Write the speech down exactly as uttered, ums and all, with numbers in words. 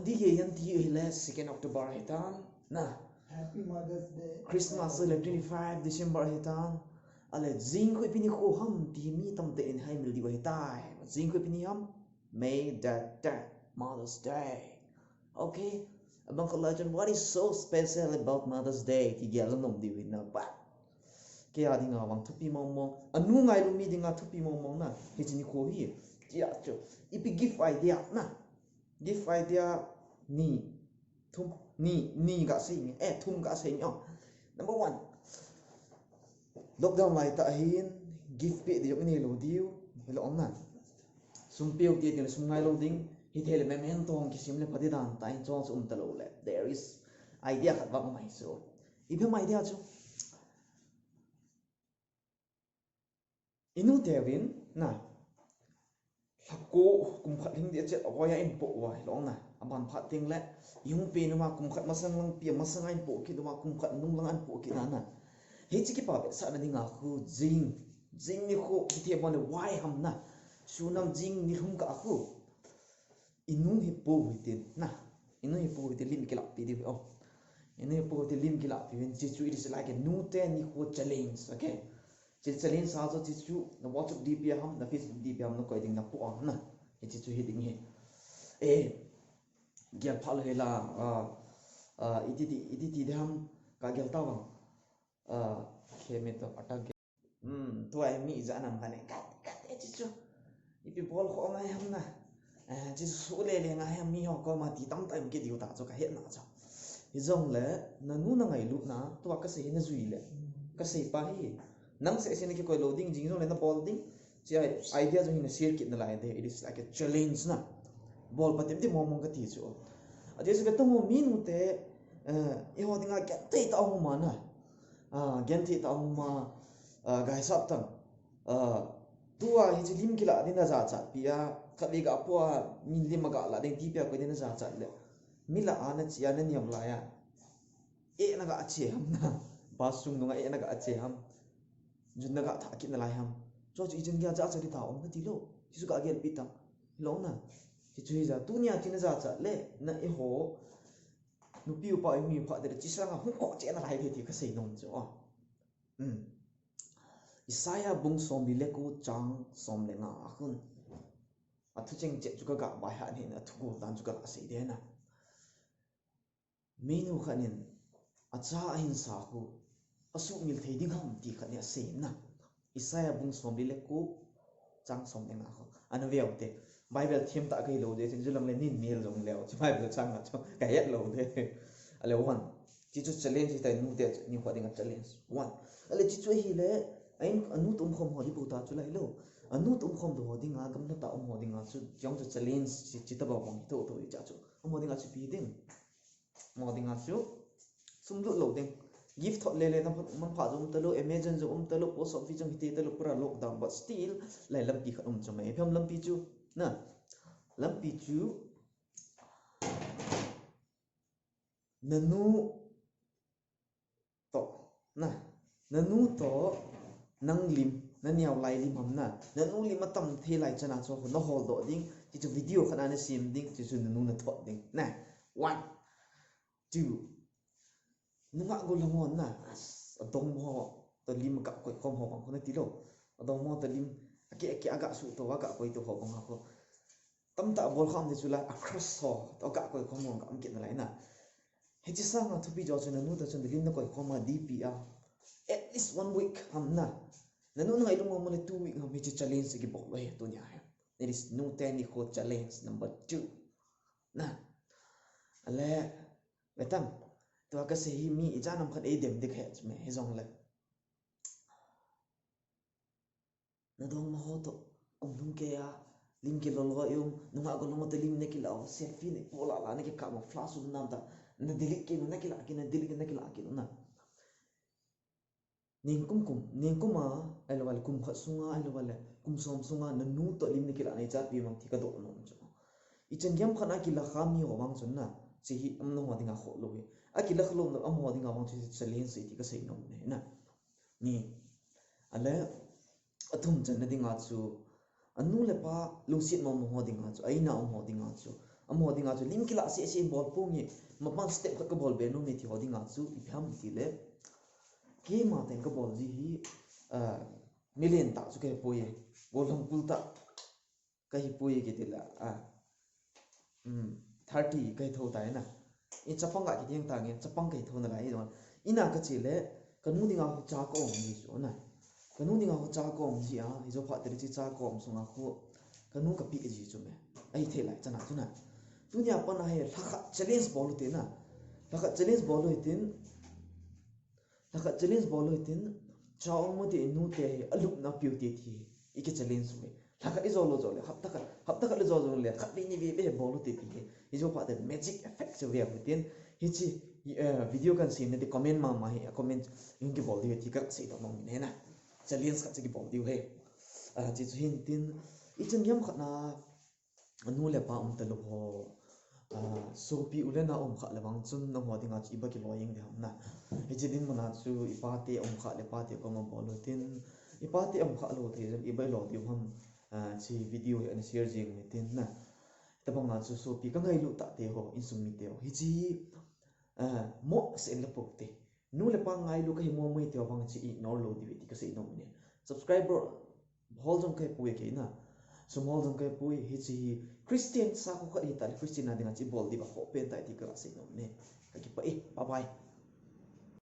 Ti hi yan ti hi le second October hi tan na. Happy Mother's Day. Christmas le twenty-five December hi tan. Ale jing khu ipi nikho ham ti hi mi tamtah in hai mil diu hi tai. Jing khu ipi ni ham? May the tenth, Mother's Day. Okay. Abang khat lai chun, what is so special about Mother's Day? Kigel nom diu hi na ba. Kei a dinga vang thupi mong mong. Anu ngailu mi dinga thupi mong mong na. Hichi nikho hi. Tia chu. Ipi gift idea na. Gift idea ni. Thum, ni, ni ga sei ni. Eh, thum ga sei ni. Oh. Number one. Lockdown lai tah hin gift pe diu ni lo diu. Hi lo na. Sum pe u ti ti sum ngai lo ding. Hi thei le memento hong kisim le pha ti dan ta in chong sum ta lo le. There is idea khat vang mai so. Ipi ham idea chu. I nu te vin na. Lhako kum khat hing dia chet a hoiya in po uva hi lo na. Aban phat teng le. I hung pe numa kum khat masang lang pi masang a in po kit numa kum khat nung lang a in po kit na na. Hichi kipa vetsahna dinga khu jing. Jing nikho hi thei bon le why ham na. Sunam jing ni lhum ka khu. I nu hi po u hitin na. I nu hi po u hitin lim kilah pi diu. Oh. I nu hi po u hitin lim kilah pi uvin. Hichu it is like a nu te nikho challenge. Okay. Hichu challenge sa chu hichu na WhatsApp D P ham, na Facebook D P ham na koi ding na po a na. Hichu hi ding hi. Eh. Gel pha lo hi la. Ah, ah, iti ti, iti ti de ham ka gel ta vang. Ah, khe me to attack. Hmm, tua mi ija nam khat ne. Kat, kat, eh, hichu. Ipi bol kho ngai ham na. Eh, hichu su le le ngai ham mi ho koma ti tam tam ke diu ta chu ka het na chu. Hijongle, na nu na ngailu na, tua ka sei hi na jui le. Ka sei pa hi. Nang sei sei na kikoi lo ding jing jongle na bol ding. Chi idea jong hi na share kit na lai de. It is like a challenge na. Bol pa tem ti mong mong ka ti chu. A ti chu ka tong mi nu te, eh, i ho dinga ka tei ta ho ma na. Ah, genthei ta um ma, ah, gai sap tang. Ah, tua hichi lim kilah ding na jachat pi a, khatvei ga po a, min lim aga lah ding ti pi a koi ding na jachat le. Mi lah a na chi a na niam lai a. Eh, na ga che ham na. Ba sung nunga eh, na ga che ham. Jun na ga tha kit na lai ham. Chu chu i jun ga jachat di ta um na ti lo. Hichu ga gel pi tang. Lo na. Hichu hi ja. Tunia ti na jachat le. Na i ho. Nupi upa i mi pha de chi sanga hung ko che na lai de ti ka sei nom chu. Oh. Hmm. Isaiah bung som li le ko chang som le nga a khun. A thu cheng che chu ka ga bai ha ni na thu ko tan chu ka la sei de na. Minu khat nin a cha a hin sa khu a su mil thei ding ham ti khat ni a sei na. Isaiah bung som li le ko chang som le nga khu. Ana veu te. Bible thiam ta ka hi lo de, chin julang le nin mil jong leo. Chi Bible chang a chu ka het lo de. Ale one. Chi chu challenge ta nu te ni ho ding a challenge. One. Ale chi chu hi le, ain anu tum khom ho di pu ta chu lai lo. Anu tum khom do ho ding a, gam na ta um ho ding a chu, jong chu challenge chi, chi ta ba bang to to i cha chu. Um ho ding a chu pi ding. Mo dinga chu sum lut lo ding. Gift thot le le na man pha jong um ta lo, Amazon jong um ta lo, post office jong hite ta lo, pura lockdown, but still lai lampi khat um chu mai. Phem lampi chu na. Lampi chu na nu to na. Na nu to nang lim, na neo lai lim ham na. Na nu lim a tam thei lai chana chu na hol do ding. Chi chu video khat na sem ding, chi chu na nu na thot ding. Na. One. Two. Nunga go lo ngon na. Adong mo to lim ka koi khom ho bang ko na ti lo. Adong mo to lim. Ake ake aga su to aga koi to ho bang ko. Tamtah bol kham de chu la a crush ho, to ka koi khom ka am kit na lai na. Hichi sanga thupi jo chu na nu ta chun lim na koi khom a D P a. At least one week ham na. Na nu na ngai lung mo le two week ham hichi challenge ki bol lo he tu nia he. It is nu te ni kho challenge number two. Na. Ale, betam. Tua ka sei hi mi i cha nam khat ei dem dik he me he jong le. Na dong ma ho to, kum lhung kei a, lim kilol ho i um, nunga ko lhung to lim na kila o, selfie na po la la na kikap mo, flash um nam ta, na delete kei na kila kei, na delete na kila kei na. Ning kum kum, ning kum a, ai lo vale kum khat sunga, ai lo vale kum som sunga, na nu to lim na kila na i chat pi mang ti ka do nom chu. I chan giam khat a kila kha mi ho vang chun na, chi hi am na ho dinga kho lo hi. A kila kha lo na am ho dinga vang chu challenge sei ti ka sei nom ne na. Ni, ale, a thum channa dinga chu, a nu le pa lungset mong mong ho dinga chu, a ina um ho dinga chu, Amaho dinga chu lim kilah sese bol ponge, mabang step khat kabol be nom e ti ho dinga chu ipi ham itile, keima teng kabol ji hi, ah, milen tah chu kahipoi e, gollhang kul tah kahipoi e, kiti le, ah, um, thirty kahi thou tai na. I chapang ga kiti jeng tange, chapang kahi thou nalai don. Ina kache le, kanu dinga khu cha kaum ji chu na. Kanu dinga khu cha kaum ji a, hijo phat tele hiche cha kaum sunga khu kanu kapeh ji chu me. Ahithei lai chana chu na. Tunia pat a hi lhakhat challenge bol u te na. Lhakhat challenge bol u hitin. Lhakhat challenge bol u hitin. Cha um u te, inu te hi alupna piu te ti hi iki challenge u hi. Lhakhat ijou lou jou le, hapta khat, hapta khat le jou jou le, khat vei ni vei vei bol u te ti hi. Hijo phat tele magic effect chu ve u hitin. Hiche, eh, video kahin sem na te comment mama hi, a comment hung kibol diu hi ti kasei doh nom in ahi na. Challenge khat chu kibol diu ahi. Ah, hiche chu hin tin, ichan gei khat na, anu le pa um talou ho, ah, sopi u le nao um kha le vang chun nangho dinga chu iba kilo jeng ding ham na. Hiche dinmun a chu ipa te um kha le pa te koma bol u hitin, ipa te um kha lou thei jong iba ilo diu ham, ah, hiche video hi ana share jeng u hitin na. Tabang a chu sopi kangailut tah te ho, insung mite ho, hiche hi, ah, mo sen la pou te. Nu le pa ngailu kahi mo mo te ho vang hiche ignore lou diu ahi ti kasei nom e. Subscriber hol jong kahipoi kei na. Sum hol jong kahipoi, hiche hi Christian sakho khat hita le Christian na dinga hiche bol diu va ho pen tai ti kasei nom e. Kakipah e, bye bye.